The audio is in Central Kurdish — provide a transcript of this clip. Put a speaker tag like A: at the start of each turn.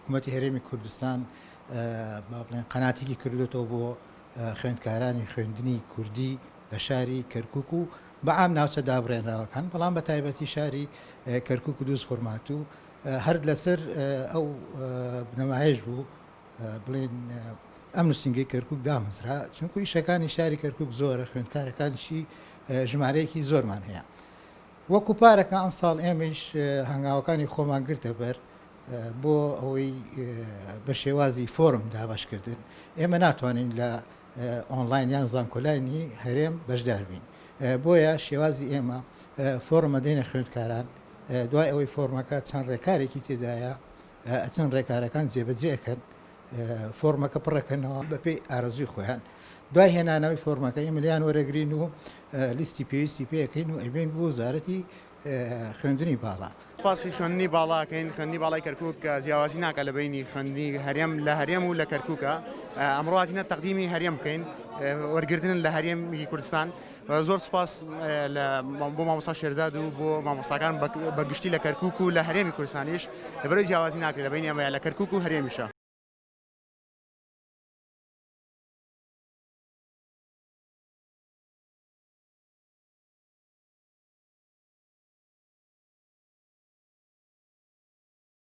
A: حکوومەتی هەرێمی کوردستان با بڵێن قەناتێکی کردوێتەوە بۆ خوێندکارانی خوێندنی کوردی لە شاری کەرکک و بە عام ناوچە دابڕێنراوەکان بەڵام بە تایبەتی شاری کەرکک و دووز خورماتوو هەر لەسەر ئەو بنەمایەش بوو بڵێن ئەم نووسینگەی کەرکک دامەزرا چونکو ئیشەکانی شاری کەرکک زۆرە خوێندکارەکانیشی ژمارەیەکی زۆرمان هەیە وەکو پارەکە ئەمساڵ ئێمەیش هەنگاوەکانی خۆمان گرتە بەر بۆ ئەوەی بە شێوازی فۆرم دابەشکردن ئێمە ناتوانین لە ئۆنلاین یان زانکۆلاینی هەرێم بەشدار بین بۆیە شێوازی ئێمە فۆرمە دێنە خوێندکاران دوای ئەوەی فۆرمەکە چەند ڕێکارێکی تێدایە ئەچن ڕێکارەکان جێبەجێ ئەکەن فۆرمەکە پڕەکەنەوە بەپێی ئارەزووی خۆیان دوای هێنانەوەی فۆرمەکە ئێمە لێیان وەرەگرین و لیستی پێویستی پێەکەین و ئەیبەین بۆ وەزارەتی خوێندنی باڵا.
B: سوپاسی خوێندنی باڵا ئەکەین، خوێندنی باڵای کەرکوک جیاوازی ناکات لە بەینی خوێندنی هەرێم لە هەرێم و لە کەرکوکە، ئەمڕۆ هاتینە تەقدیمی هەرێم بکەین وەرگرتن لە هەرێمی کوردستان. زۆر سوپاس بۆ مامۆستا شێرزاد و بۆ مامۆستاکان بە گشتی لە کەرکوک و لە هەرێمی کوردستانیش لەبەرەوەی جیاوازی ناکرێت لە بەینی ئەمەیە لە کەرکوک و هەرێمیشە.